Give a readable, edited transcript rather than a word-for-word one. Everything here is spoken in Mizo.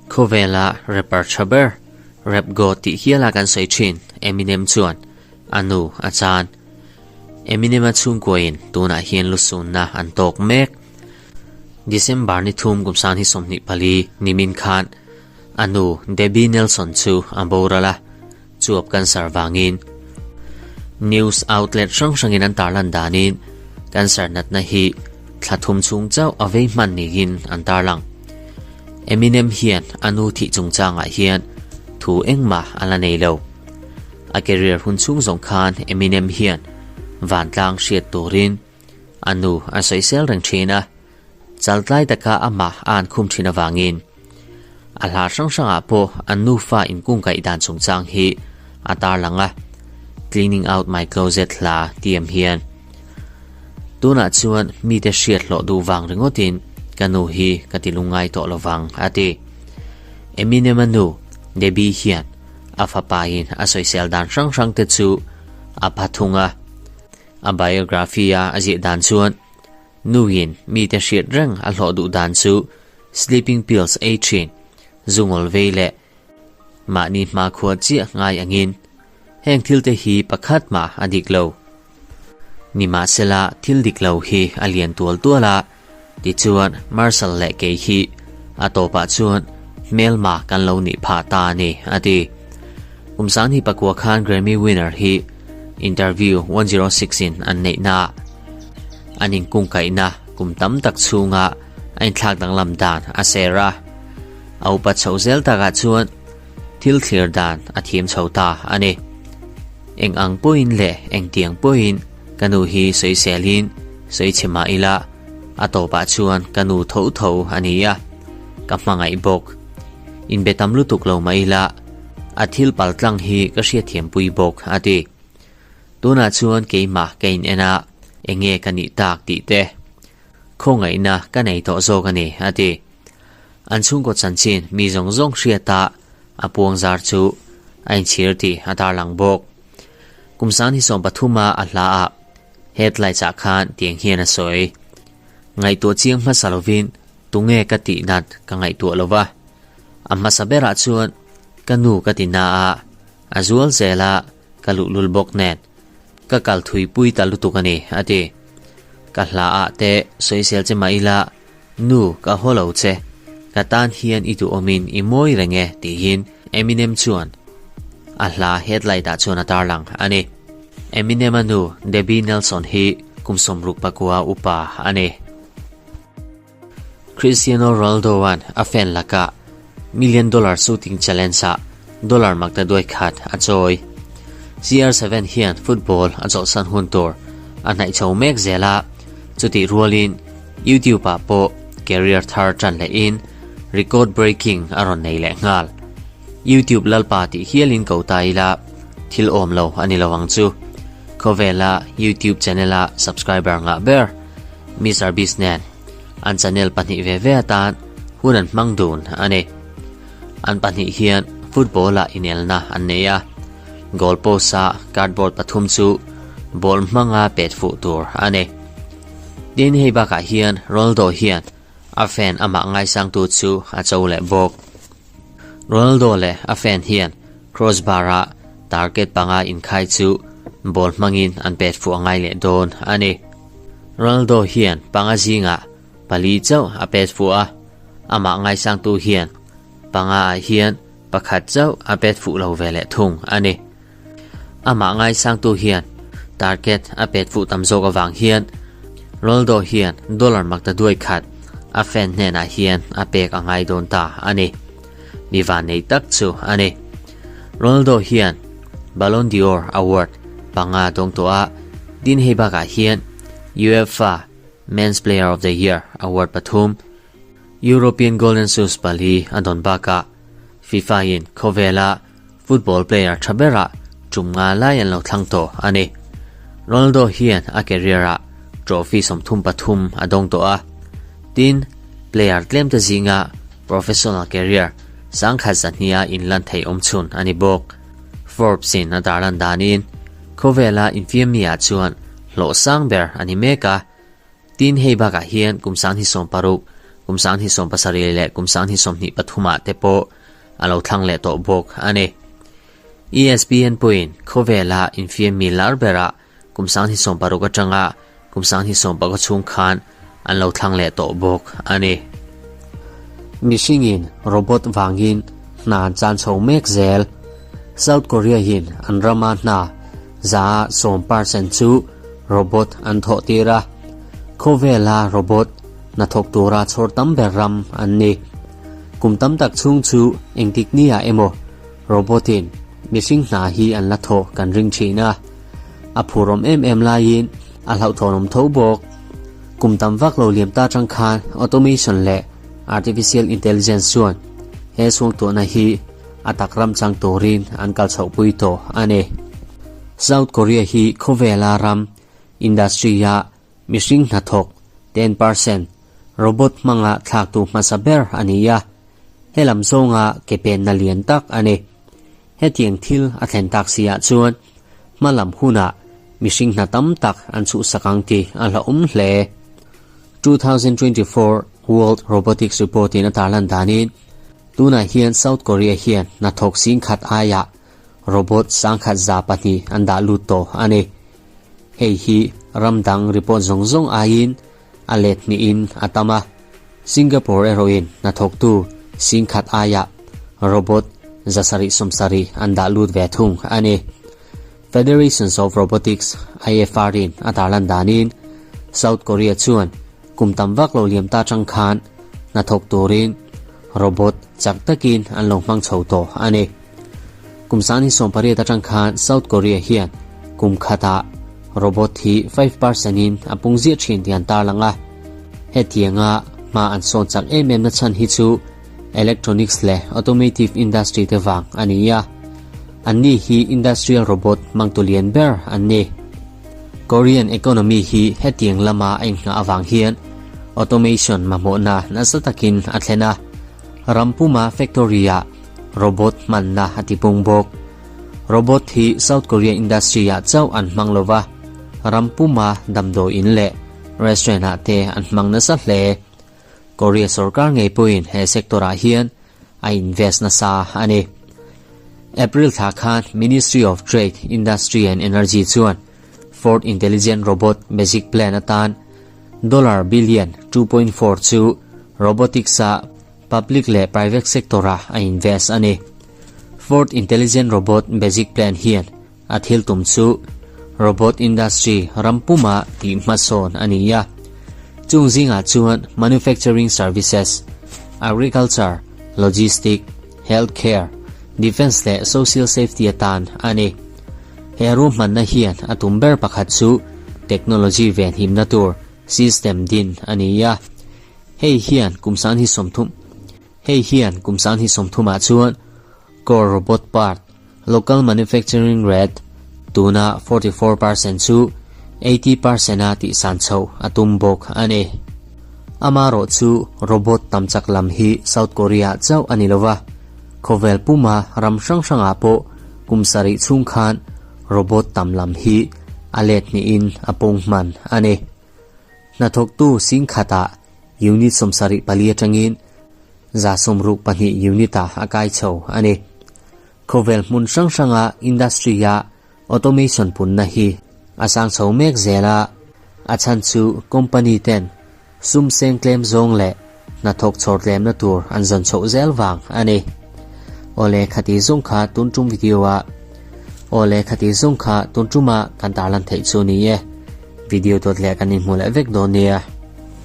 Khawvela rapper tha ber, rap god tih hiala kan sawi thin Eminem chuan a nu a chan. Eminem-a chhungkuain tunah hian lusunna an tawk mek. December ni thum kum sang hi 24 nimin khan a nu Debbie Nelson chu a boral a, chuap cancer vangin. News outlet hrang hrangin an tarlan danin cancer natna hi thla thum chhung chauh a vei hman niin an tarlang. Eminem hian a nu thih chungchangah hian thu engmah a la nei lo. A career hun chhung zawng khan Eminem hian vantlang hriat turin a nu a sawisel reng thin a, chaltlai taka amah a an khum thin avangin a hla hrang hrangah pawh an nufa inkungkaih dan chungchang hi a tarlang a, Cleaning Out My Closet hla tiam hian. Tunah chuan mite hriat hlawh duh vang ringawtin ka nu hi ka ti lungngai tawh lovang, a ti. Eminem-a nu, Debbie hian a fapain a sawisel dan hrang hrang te chu a pha thung a. A biography-a a ziah dan chuan nuin mite hriat reng a hlawh duh dan chu sleeping pills ei thin, zungawl vei leh mahni hmakhua chiah ngai angin heng thil te hi pakhat mah a dik lo. Nimahsela thil dik lo hi a lian tual tual a, tichuan Marshall leh kei hi a tawpah chuan hmelma kan lo nih phah ta a ni, a ti. Kum 2009 khan Grammy winner hi Interview 106 in an neihnaah an inkungkaihna kum tam tak chhunga a inthlak danglam dan a ser a. A upat chhoh zel takah chuan thil thlir dan a thiam chho ta a ni. Eng ang pawhin leh engtiang pawhin ka nu hi sawiselin sawi chhe mah ila, a tawpah chuan ka nu tho tho a ni a, ka hmangaih bawk. Inbe tam lutuk lo mah ila, a thil paltlang hi ka hriatthiampui bawk, a ti. Tunah chuan keimah ka in en a, enge ka nih tak tih te khawngaihna ka nei tawh zawk a ni, a ti. An chhungkaw chanchin mi zawng zawng hriata a puang zar chu a inchhir tih a tarlang bawk. Kum 2013 a a hla ah headlights ah khan tiang hian a sawi. Ngaihtuah chiang hmasa lovin tunge ka tih nat ka ngaihtuah lo va. A hmasa berah chuan ka nu ka ti na a, a zual zel a ka luhlul bawk nen ka kal thui pui ta lutuk a ni, a ti. Ka hla ah te sawisel che mah ila Nu, ka haw lo che. Ka tan hian i duhawmin i mawi reng e, tiin Eminem chuan a hla headlight ah chuan a tarlang a ni. Eminem-a nu Debbie Nelson hi kum 69 upa a ni. Cristiano Ronaldo-a'n a fan lakah Million Dollar Shooting Challenge-ah dollar maktaduai khat a chawi. CR7 hian football a chawlhsan hun tur a hnaih chho mek zel a, chutih rualin YouTube-ah pawh career thar tan lehin record breaking a rawn nei leh nghal. YouTube lalpa tih hialin ko ta ila thil awm lo a ni lo ang chu. Khawvela YouTube channel-a subscriber ngah ber Mister Beast nen an channel pahnih ve ve atan hun an hmang dun a ni. An pahnih hian football-ah inelna an nei a, goal post-a cardboard pathum chu ball hmanga pet fuh tur a ni. Tin, hei bakah hian Ronaldo hian a fan amah ngaisangtu chu a cho leh bawk. Ronaldo leh a fan hian crossbar-a target panga inkhai chu ball hmangin an pet fuh a ngai leh dawn a ni. Ronaldo hian panga zingah pali chauh a pet fuh a, amah ngaisangtu hian panga ah hian pakhat chauh a pet fuh lo ve leh thung a ni. Amah ngaisangtu hian target a pet fuh tam zawk avang hian Ronaldo hian dollar makta duai khat a fan hnenah hian a pek a ngai dawn ta a ni. Mi vannei tak chu a ni. Ronaldo hian Ballon d'Or award panga dawng tawh a, din hei bakah hian UEFA Men's Player of the Year award pathum, European Golden Shoes pali a dawn bakah FIFA-in khawvela football player tha berah tum nga lai an lo thlang tawh a ni. Ronaldo hian a career-ah trophy 33 a dawng tawh a, tin, player tlemte zinga professional career sangkhat zahnia inlan thei awmchhun a ni bawk. Forbes-in a darlan danin khawvela infiammi-ah chuan hlawh sang ber a ni mek a, tin hei bakah hian kum 2016. kum 2070 leh kum 2023 ah te pawh a lo thlang leh tawh bawk a ni. ESPN pawhin khawvela infiam mi lar berah kum 2016 atanga kum 2019 chhung khan an lo thlang leh tawh bawk a ni. Mihringin robot vangin hna an chan chho mek zel. South Korea in an rama hna 10% chu robot an thawh tir a, khawvela robot hnathawk tura chhawr tam ber ram an ni. Kum tam tak chhung chu engtik ni-ah emaw robot-in mihring hna hi an la thawh kan ring thin a, a phurawm em em laiin a hlauhthawnawm tho bawk. Kum tam vak lo liam ta tang khan automation leh artificial intelligence chuan he chhungtuahna hi a tak ram chang turin an kal chhohpui tawh a ni. South Korea hi khawvela ram industry-a mihring hnathawk 10% robot hmanga thlaktu hmasa ber a ni a, he lam zawnga ke penna lian tak a ni. Hetiang thil a thlen tak si ah chuan hma lam hunah mihring hna tam tak an chhuhsak ang tih a hlauhawm hle. 2024 World Robotics Report in a tarlan danin tunah hian South Korea hian hnathawk singkhat aiah robot 1102 an dah lut tawh a ni. Hei hi ram dang report zawng zawng aiin a let hnihin a tam a, Singapore erawhin hnathawktu 10,000 aiah robot 770 an dah lut ve thung a ni. Federations of Robotics, IFR, in a tarlan danin South Korea chuan kum tam vak lo liam ta tang khan hnathawk turin robot chak takin an lo hmang chho tawh a ni. Kum 2018 atang khan South Korea hian kum khatah robot hi 5% in a pung ziah thin tih an tarlang a. Hetianga hma an sawn chak em em na chhan hi chu electronics leh automotive industry te vang a ni a. Anni hi industrial robot hmangtu lian ber an ni. Korean economy hi hetiang lama a inngah avang hian automation mamawhna nasa takin a thlen a. Ram puma factory-ah robot hmanna a ti pung bawk. Robot hi South Korea industry-ah chauh an hmang lo va, ram puma damdawi in leh restaurant-ah te an hmang nasa hle. Korea sorkar ngei pawhin he sector-ah hian a invest nasa a ni. April thla khan Ministry of Trade, Industry and Energy chuan Fourth Intelligent Robot Basic Plan atan dollar billion 2.4 chu robotics-a Public leh private sector-ah a invest a ni. Fourth Intelligent Robot Basic Plan hian a thil tum chu robot industry ram puma tih hmasawn a ni a. Chung zingah chuan manufacturing services, agriculture, logistic, healthcare, defence leh social safety atan a ni. He ruahmanna hian a tum ber pakhat chu technology venhimna tur system din a ni a. Hei hian kum 2030 Hei hian kum 2030 ah chuan core robot part local manufacturing rate tuna 44% chu 80% a tihsan chhoh a tum bawk a ni. Amarawh chu robot tam chak lam hi South Korea chauh a ni lova, khawvel puma ram hrang hrangah pawh kum sarih chhung khan robot tam lam hi a let hnihin a pung hman a ni. Hnathawktu 10,000-ah unit 74 atangin 62 unit-ah a kai chho a ni. Khawvel hmun hrang hranga industry-a automation punna hi a sang chho mek zel a, a chhan chu company ten sum seng tlem zawng leh hnathawk chhawr tlemna tur an zawn chhoh zel vang a ni. Awle khati zawng kha tun tum video-a Awle khati zawng kha tun tuma kan tarlan theih chu ni e. Video dawt leh kan inhmu leh vek dawn nia.